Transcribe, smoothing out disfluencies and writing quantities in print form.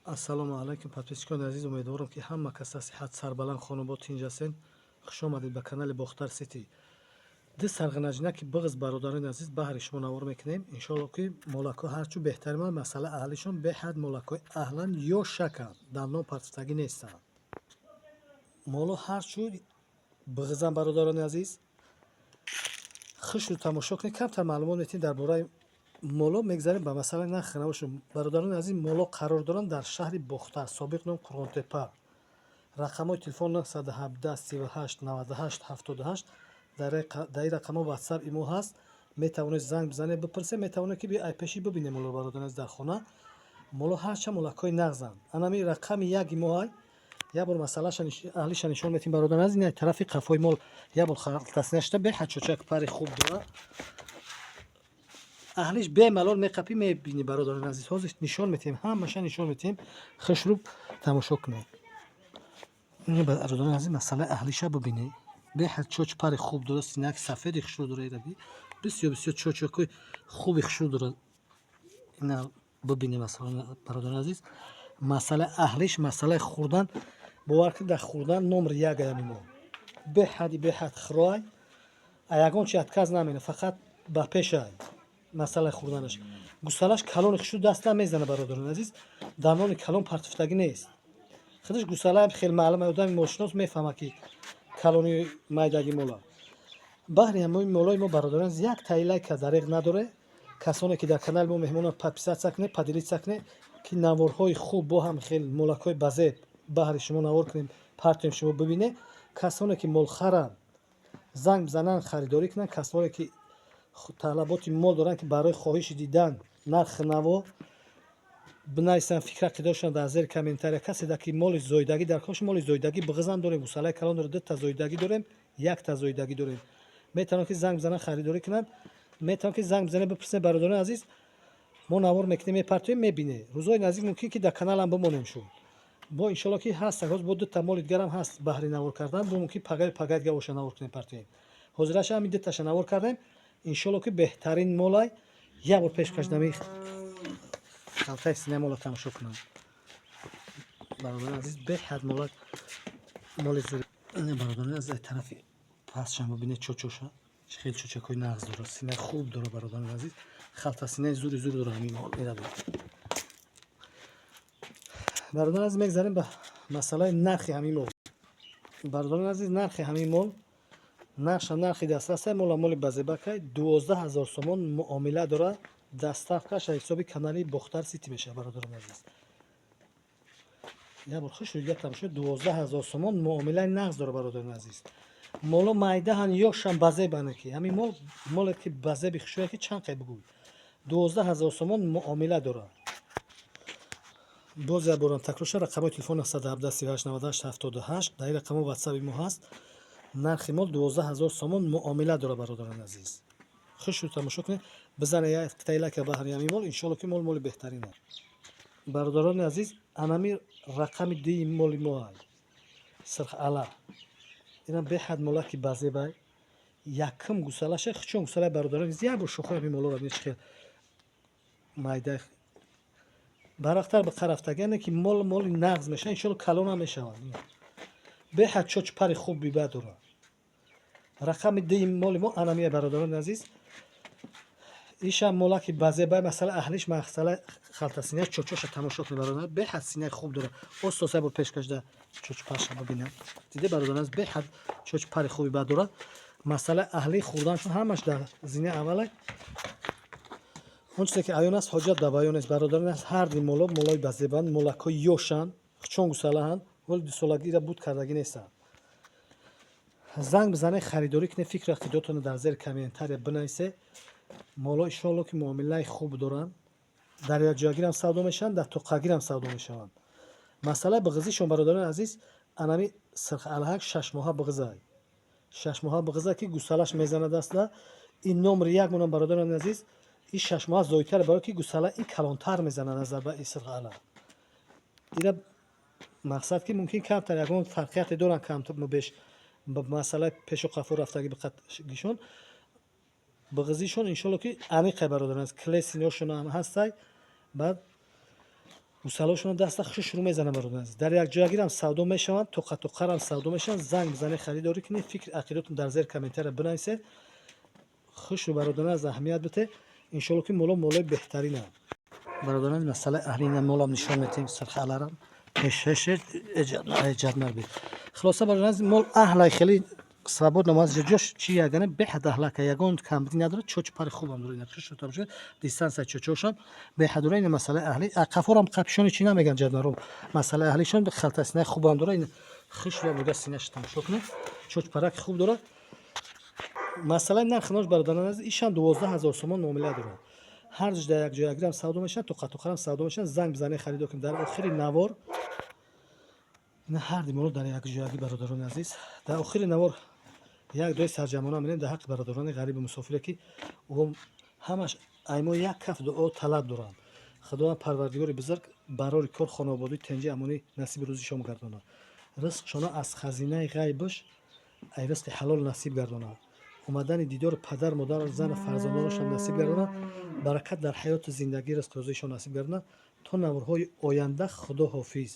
Ассалому алайкум, подписчикони азиз. Умедворам, ки ҳама кас сиҳат, сарбаланд, хонобод, тинҷ ҳастед. Хуш омадед ба канали Бохтар Сити. Ду сарғанаҷинаки бағз, бародарони азиз, баҳри шумо навор мекунем. Иншоалло, ки молакҳо ҳарчу беҳтар. Масъала аҳлишон беҳад молакҳои аҳлан ё шаканд, дандон партифтагӣ нестанд. Моло ҳарчу бағзан, бародарони азиз, хушрӯ тамошо кунед. Камтар маълумот метиҳем дар бораи моло, мегзарем ба масъалаи нархи навошон. Бародарони азиз, моло қарор доранд дар шаҳри Бохтар, собиқ ном Қурғонтеппа. Рақамҳои телефон 917 38 98 78. Дар ин рақамҳо Ватсап, имо ҳаст. Метавонед занг бизанед, бипурсед, метавонед, ки биай пешӣ бибинед моло. Бародарони азиз, дар хона моло ҳарчанд молакҳои нағзанд. Анами рақами яки моҳай, як бор масъалаша, аҳлиша нишон метиҳем. Бародарони азиз, ин тарафи қафои мол як бор тасвир беҳад чочак, пари хуб дорад. Аҳлиш бемалол меқапӣ, мебинӣ. Бародарони азиз, ҳозир нишон метиҳем, ҳамаша нишон метиҳем, хушрӯб тамошо кунед. Бародарони азиз, масъалаи аҳлиша бибинед. Беҳад чоч, пари хуб дорад, синаки сафеди хушрӯ дорад. Ираби бисёр бисёр чочакҳои хуби хушрӯ дорад. Ина бибинед, масалан, бародарони азиз, масъалаи аҳлиш, масъалаи хӯрдан. Бовар кунед, дар хӯрдан номер як аями мо. Беҳади беҳад хироай, а ягон чи отказ намена, фақат ба пешай. Масъалаи хӯрданаш, гусалаш калони хушрӯ, даста мезана. Бародарони азиз, дандони калон партифтагӣ нест. Худаш гусалаам хеле маълум, одами молшинос мефаҳмад, ки калони майдаги мола. Баҳри ҳамои молои мо, бародарон, як таи лайка дареғ надоре. Касоне ки дар канали мо меҳмонанд, подписаться кунед, поделиться кунед, ки наворҳои хуб бо ҳам хел молакҳои базеб баҳри шумо навор кунем, партоем, шумо бибинед. Касоне ки молхаранд, занг бизананд, харидорӣ кунанд. Касоне ки талаботи мол доранд, ки барои хоҳиши дидан нархи наво бинависанд, фикр ақидаашон дар зери комментария. Касе ки моли зоидагӣ дар кош, моли зоидагӣ бағзам дорем, гусалаи калон дорем, дута зоидагӣ дорем, якта зоидагӣ дорем. Метавонанд, ки занг бизананд, харидорӣ кунанд. Метавонанд, ки занг бизанед, бипурсед. Бародарони азиз, мо навор мекунем, мепартоем, мебинед. Рӯзҳои наздик мумкин, ки дар каналам бимонем шуд. Бо иншолло, ки ҳаст, ҳоз бо дута моли дигарам ҳаст баҳри навор кардан. Бо мумкин пагаи пагаи дига боша, навор кунем, партоем. Ҳозираша ҳамин дуташа навор кардем. Иншолло, ки беҳтарин молай. Як бор пеш кашдами халтаи синаи мола тамошо кунам. Бародарони азиз, беҳад мола, моли зур. Бародарони азиз, тарафи пасшам бибинед, чочоша чӣ хел чочакҳои нағз дорад, синаи хуб дорад. Бародарони азиз, халта синаи зури зур дорад ҳамин мол ира. Бародарони азиз, мегзарем ба масъалаи нархи ҳамин мол. Бародарони азиз, нархи ҳамин мол, нархша нархи дастрасай. Мола моли базебакай, 12 000 сомон муомила дорад. Доставкаш аз ҳисоби канали Бохтар Сити мешавад. Бародарони азиз, як бор хуш рӯйга тамошо. 12 000 сомон муомилаи нағз дорад. Бародарони азиз, моло майдаҳан, ёшам базебане, ки ҳамин мол моле ки базеби хушӯя, ки чанд қай бигӯй. 12 000 сомон муомила дорад. Боз як борам такрор шуда, рақамҳои телефон 917 38 98 78. Дар ин рақамҳо Ватсаби мо ҳаст. Нархи мол 12 000 сомон муомила дорад. Бародарони азиз, хуш тамошо кунед, бизанед як қитаи лайка баҳри ҳамин мол. Иншолло, ки мол моли беҳтарин аст. Бародарони азиз, анами рақами дуи моли мо ай, сирхала. Инам беҳад молаки базебай. Якум гусалаша чун гусалаи. Бародарони азиз, як бор шохои ҳамин молоро бинед, чӣ хел майда, барақтар ба қарафтагиане, ки мол моли нағз мешавад. Иншолло, калонам мешавад. Беҳад чоч, пари хуб биба дорад. Рақами дуи моли мо анамия. Бародарони азиз, ишам молаки базебай. Масъала аҳлиш, масъала халтасинаи чочоша тамошо кунед. Бародар, беҳад синаи хуб дорад. Ососа бор пеш кашда чоч парша бибинам. Диде, бародарон, беҳад чоч, пари хуби бад дорад. Масъалаи аҳлии хӯрданашон ҳамаш дар зинаи аввалай. Он чизе ки аён аст, ҳоҷат ба баён нест. Бародарон, ҳар ди моло молои базебанд, молакҳои ёшанд, чон гусалаанд, вале дусолагиро буд кардагӣ нестанд. Занг бизанед, харидорӣ кунед, фикру ақидотонро дар зери комментария бинависед. Моло, иншоалло, ки муомилаи хуб доранд. Дар якҷоягирам савдо мешаванд, дар тоқагирам савдо мешаванд. Масъалаи бағизишон, бародарони азиз, анами сирхалҳак 6 моҳа бағизай, 6 моҳа бағиза, ки гусалаш мезанад аста. Ин номери як монам. Бародарони азиз, ин 6 моҳа зоидтаре, барое ки гусала ин калонтар мезанад назар ба ин сирхала. Ира мақсад, ки мумкин камтар ягон фарқияте доранд, камбеш ба масъалаи пешу қафо рафтагӣ биқатгишон, бағизишон, иншолло, ки аниқе. Бародарон, клесиношон ҳам ҳастай. Баъд Гусалошона даста хушрӯ мезанад, бародари азиз. Дар якҷоягирам савдо мешаванд, тоқа-тоқарам савдо мешаванд. Занг бизанед, харидорӣ кунед. Фикр ақидатон дар зери комментария бинависед. Хушрӯ, бародарон, аз аҳамият бите. Иншоалло, ки моло молои беҳтаринанд, бародарон. Масъалаи аҳли ина молам нишон метиҳем. Сирхаларам эҷаднарби. Хулоса, бародарон азиз, мол аҳлай, хеле свободно маз ҷош чи ягане беҳад аҳлака, ягон камбудӣ надорад. Чочи пари хубам дорад. Ина хушрӯ тамошо, дистанция чочошам беҳад дорад. Ина масъалаи аҳли қафорам қапишони чи намеган ҷадваром. Масъалаи аҳлишон халтасинаи хубам дорад. Ина хушрӯ бурда синаш тамошо кунед. Чоч параки хуб дорад. Масъалаи нархи нош, бародарон азиз, ишам 12 000 сомон муомила дорад. Ҳар душ дар якҷоягирам савдо мешавад, тоқатоқарам савдо мешавад. Занг бизанед, харидор кунед. Дар охири навор ина ҳар ди моло дар якҷоягӣ, бародарони азиз. Дар охири навор як дуои сарҷамона менем дар ҳаққи бародарони ғарибу мусофире, ки ӯ ҳамаш аймо як каф дуо талаб доранд. Худованд Парвардигори бузург барори кор, хонободӣ, тенҷи, амонӣ насиби рӯзишон гардонад. Ризқшона аз хазинаи ғайбаш, ай ризқи ҳалол насиб гардонад. Омадани дидори падар, модар, зану фарзандонашон насиб гардонад. Баракат дар ҳаёту зиндагӣ, ризқу рӯзишон насиб гардонад. То наворҳои оянда, худо ҳофиз.